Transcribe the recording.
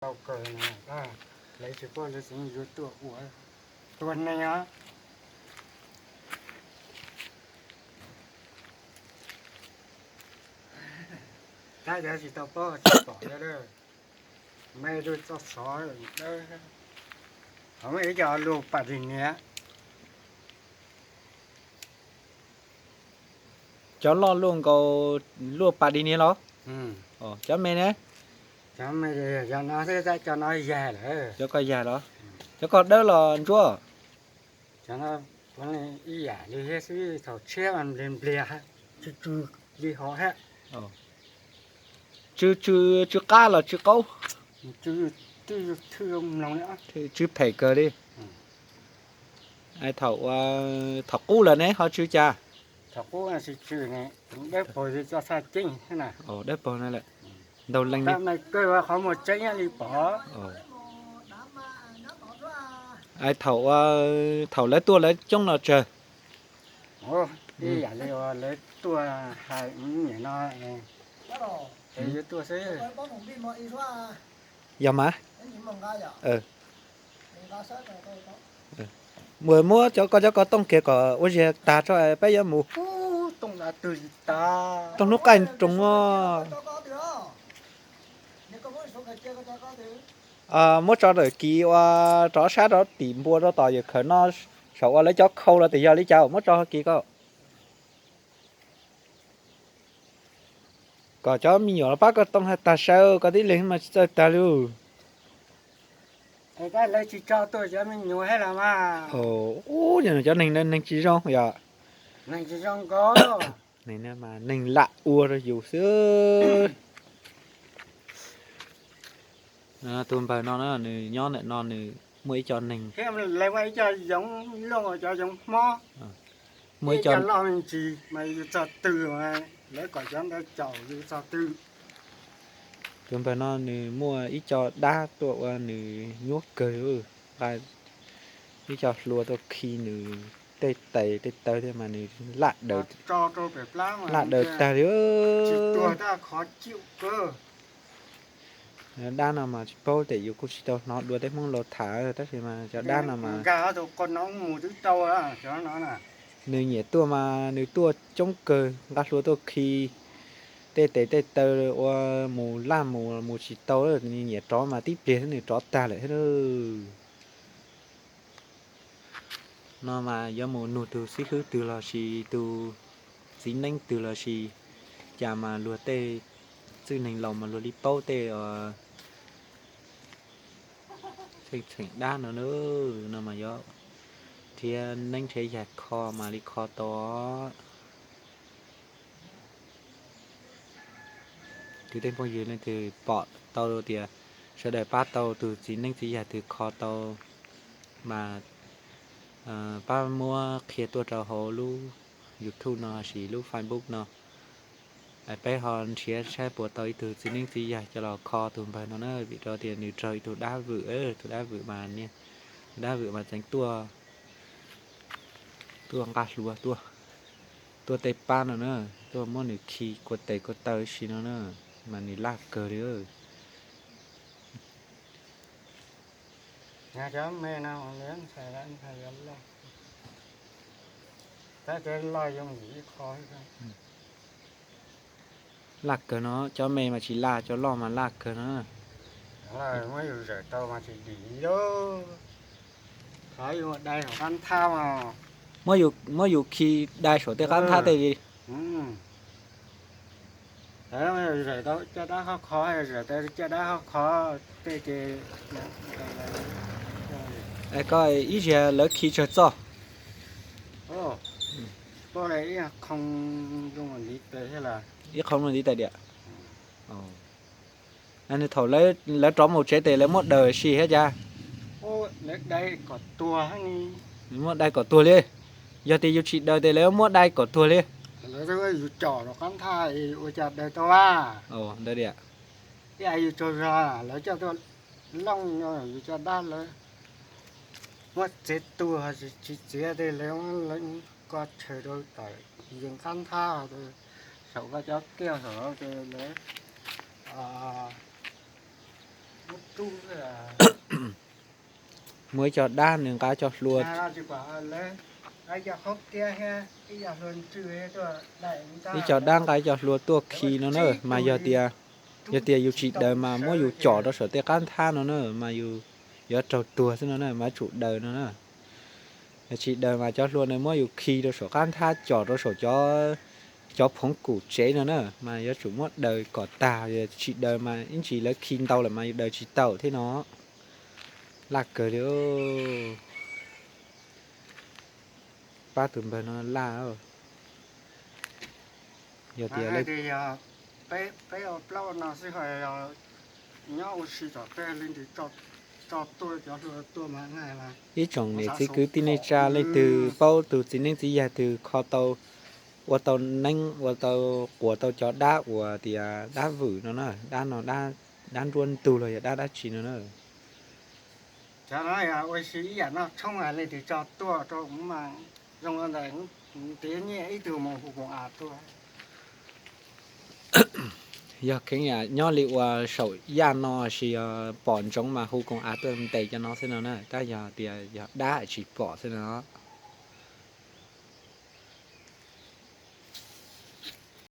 Tau kawg no, lawv tsis paub lawv tseem yuav tuaj ua, tua neeg os. Tab cov tsis tau paub tsis pom thiab, me rau txoj xov dawb. Ho muaj ib co luag pas dig niam. Cov loj luaj nkaus, luaj pas dig niam los? Cov me ne? Cov me yog no xwb, cov no yag lawm. Cov ko yag los? Cov ko dawb los ntsuab? Cov no ib yam li thiab xwb, thaum tshiab mas npliag npliag, tsw tsw li hov thiab. Tsw tsw, tsw qab los tsw qaub? Tsw phem kawg li. Thaum, thaum qub lawm ne ho tsw cas? Thaum qub, dawb paug li txoj xaj ceeb, dawb paug na lawm. Ntau leej li. Qhov muag tseeb li pom. Thaum, thaum lawv tuaj lawv coob los tsawg? Ib yam li lawv tuaj hais niam no, es yuav tuaj xwb. Yog mas. Mus muab cov ko, cov ko tooj kiag kom ua ziag tag tso peb yuav mus. Tooj hnub qaij roos os. Muab tso ntawm kis ua rov sab rov tim npua rau tom yawm khawm no, saum uas lawv cov khau los tias yog li cas muab tso kis ko. Kom cov me nyuam los pab koj tooj tag saw, koj tib leeg mas tsis txawj tag li. Lawv tsis tso tuaj cov me nyuam thiab los mas. Ub, cov neeg, neeg tsis zoo yom. Neeg tsis zoo nkaus. Neeg lam ua rau yus xwb. Tus npawg no na, nws nyob ntawm no nws muaj ib co neeg. Lawv muaj ib co yoov looj, cov yoov hmob. Muaj ib co loj me ntsis mas yus txog twg, lawv kom cov ntawd caum yus txog twg. Tus npawg no nws muaj ib co dab tuaj ua nws nyuaj kawg, nqa ib co hlua tuaj khi nws tej tes tej taw thiab mas nws laj daws, laj daws tag li. Dab no mas tsis paub tes, yus kuj tsis tau hnov dua tej Hmoob laus tham, tab sis mas cov dab no mas nws nyiam tuaj mas nws tuaj coob kawg, nqa hlua tuaj khi tej tes tej taw ua mus laj mus, mus tsis tau, nws nyiam rov mas tib pliag nws rov tag lawm thiab. No mas yuav mus nug tus xib hwb twg los sis tus txiv neeb twg los sis cas mas luag tej txwj neeg laus mas luag li paub tej txheej txheem dab no, no mas yuav nrhiav neeb nrhiav yaig kho mas li kho tau. Kwv tij phooj ywg leej twg pom tau tias sawv daws pab tau tus txiv neeb txiv yaig twg kho tau mas pab muab qhia tuaj rau hauv lub YouTube no lossis lub Facebook no. Peb ho nrhiav saib puas tau ib tug txiv neeb txiv yaig coj los kho tus npawg no na, vim rau tias nws raug ib tug dab vwm, tus dab vwm mas, tus dab vwm mas tseem tuaj, tuaj nqa hlua tuaj, tuaj tej pab no na, tuaj muab nws khi kua tes kua taw si no na, mas nws laj kawg li. Laj kawg no, cov me mas tsis laj, cov loj mas laj kawg no. Muab yus zawm tau mas tsis dim li. Muab yus khi dai saum tej qab nthab tej li. Zawm tau caj dab khov kho, zawm tau caj dab khov kho tej ces, koj ib zaug lawv khi tsawg txoj? Ib qho ntiv tes diam. Nws thaum lawv rov mus tsev tes lawv muab daws si thiab cas? Muab dai kom tuag li. Yog tias yus tsis daws tes lawv muab dai kom tuag li. Yus caum rau qab nthab ua cas daws tau a? Ntawd diam. Ib yam yus tsaug zog lawv coj tuaj looj yus caj dab lawv muab txiav tuag, tsis txiav tes lawv ko tshaw rau tom yees qab nthab, saum koj cov kiaj saum ces lawv, Muaj ib co dab nws nqa cov hlua, ib co dab nqa ib co hlua tuaj khi no na, mas yog tias, yog tias yus tsis daws mas muab yus com rau saum tej qab nthab no na, mas yus yuav raug tuag xwb no na, mas yuav tsum daws no na. Yog tsis daws mas cov hlua nws muab yus khi rau saum qab nthab com rau saum cov, cov phoov kum tsev no na, mas yuav tsum muab daws kom tag, yog tsis daws mas ib ntsis lawv khi ntau lawm mas yus daws tsis tau thiab no. Laj kawg li. Pab tus npawg no laj. Yog tias ib tsoom niam txiv kwv tij neej tsa leej twg paub tus txiv neeb txiv yaig twg kho tau, ua tau neeb ua tau, quas tau cov dab uas tias dab vwm no na, dab no, dab nruab ntug los yog dab dab tsi no na. Cov no yog ua si ib yam noj tshoob, leej twg tso tuaj rau mas zoo ntawd, ntiav nyiaj ib tug mus hu koom av tuaj. Yog kheev yam nyob li uas saum yaj no sis yog pom ntsoov mas hu koom av tuaj ntes cov no xwb no na, tab yog tias yog dab tsis pom xwb no.